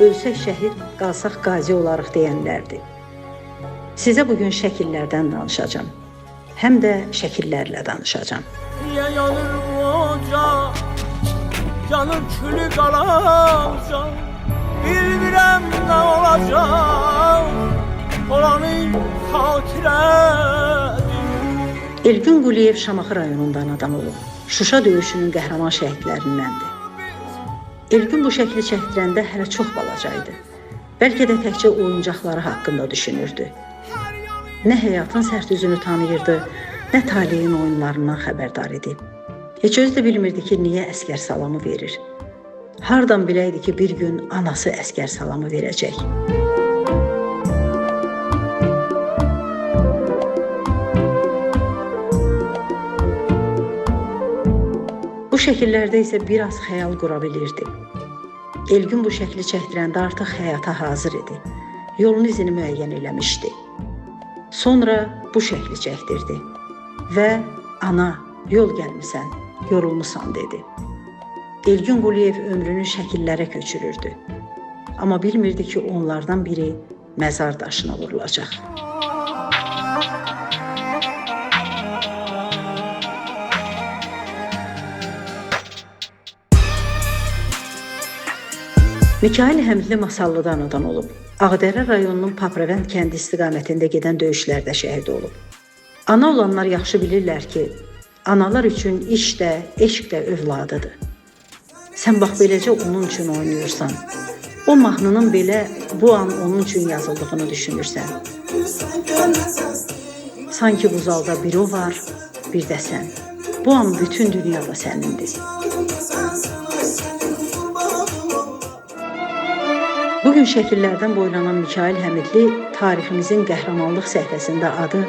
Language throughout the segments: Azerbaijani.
Ölsək şəhid, qalsaq qazi olarıq deyənlərdir. Sizə bugün şəkillərdən danışacağam. Həm də şəkillərlə danışacağam. Niye yanır bu ocaq? Yanır külü qalacaq. Bilmirəm nə olacaq. Olanı xatirədir. Elgün Quliyev Şamaxı rayonunda anadan olub. Şuşa döyüşünün qəhrəman şəhidlərindəndir. Elgün bu şəkli çəkdirəndə hələ çox balaca idi. Bəlkə də təkcə oyuncaqları haqqında düşünürdü. Nə həyatın sərt üzünü tanıyırdı, nə taleyin oyunlarından xəbərdar idi. Heç özü də bilmirdi ki, niyə əsgər salamı verir. Hardan biləydi ki, bir gün anası əsgər salamı verəcək. Bu şəkillərdə isə biraz xəyal qura bilirdi. Elgün bu şəkli çəkdirəndə artıq həyata hazır idi. Yolun izini müəyyən eləmişdi. Sonra bu şəkli çəkdirdi və ana, yol gəlmisən, yorulmusan dedi. Elgün Quliyev ömrünü şəkillərə köçürürdü. Amma bilmirdi ki, onlardan biri məzar daşına vurulacaq. Mikail Həmidli Masallıda anadan olub. Ağdərə rayonunun Papravənd kəndi istiqamətində gedən döyüşlərdə şəhid olub. Ana olanlar yaxşı bilirlər ki, analar üçün iş də, eşq də övladıdır. Sən bax beləcə onun üçün oynayırsan. O mahnının belə bu an onun üçün yazıldığını düşünürsən. Sanki bu zalda bir o var, bir də sən. Bu an bütün dünya da sənindir. Bugün şəkillərdən boylanan Mikail Həmidli tariximizin qəhrəmanlıq səhifəsində adı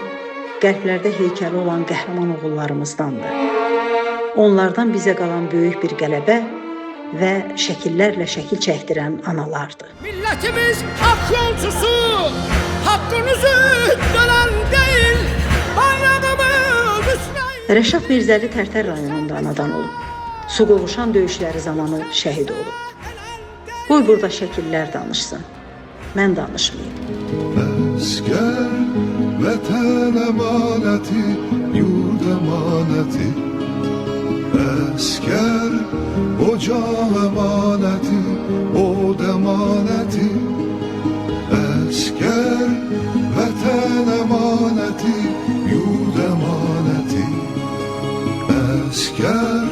qəlblərdə heykəli olan qəhrəman oğullarımızdandır. Onlardan bizə qalan böyük bir qələbə və şəkillərlə şəkil çəkdirən analardır. Millətimiz haqq yolcusu, haqqınızı dönən deyil, bayrağımız üstünə. Rəşad Mirzəli Tərtər rayonunda anadan olub. Suqovuşan döyüşləri zamanı şəhid olub. Qoy burada şəkillər danışsın. Mən danışmayım. Əskər vətən əmanəti, yurd əmanəti. Əskər ocaq əmanəti, od əmanəti. Əskər vətən əmanəti, yurd əmanəti. Əskər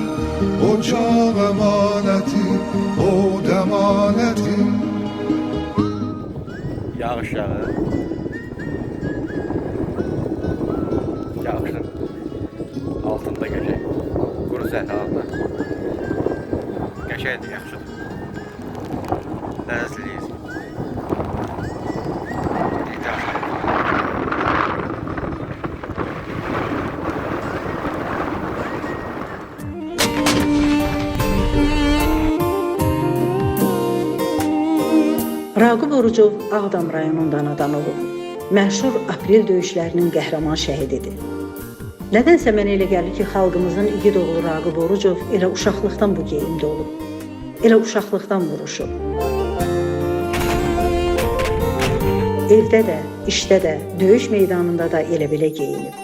ocaq əmanəti, od əmanəti. Yağış yağır. Yağışın altında qəşəng. Quru səhrada. Qəşəngdir, yaxşıdır. Ləzzətliyiz. Raqib Orucov Ağdam rayonunda anadan olub. Məşhur aprel döyüşlərinin qəhrəman şəhididir. Nədənsə mənə elə gəlir ki, xalqımızın igid oğlu Raqib Orucov elə uşaqlıqdan bu geyimdə olub. Elə uşaqlıqdan vuruşub. Evdə də, işdə də, döyüş meydanında da elə belə geyinib.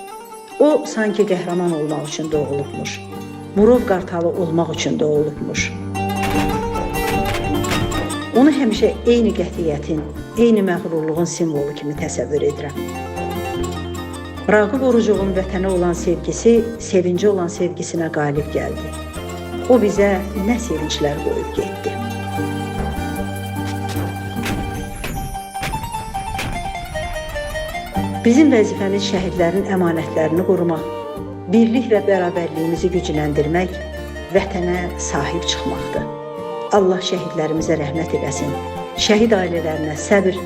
O sanki qəhrəman olmaq üçün doğulubmuş. Murov qartalı olmaq üçün doğulubmuş. Onu həmişə eyni qətiyyətin, eyni məğrurluğun simvolu kimi təsəvvür edirəm. Raqib Orucovun vətənə olan sevgisi, sevinci olan sevgisinə qalib gəldi. O bizə nə sevinclər qoyub getdi. Bizim vəzifəmiz şəhidlərin əmanətlərini qorumaq, birlik və bərabərliyimizi gücləndirmək, vətənə sahib çıxmaqdır. Allah şəhidlərimizə rəhmət eləsin. Şəhid ailələrinə səbr,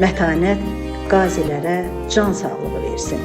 mətanət, qazilərə can sağlığı versin.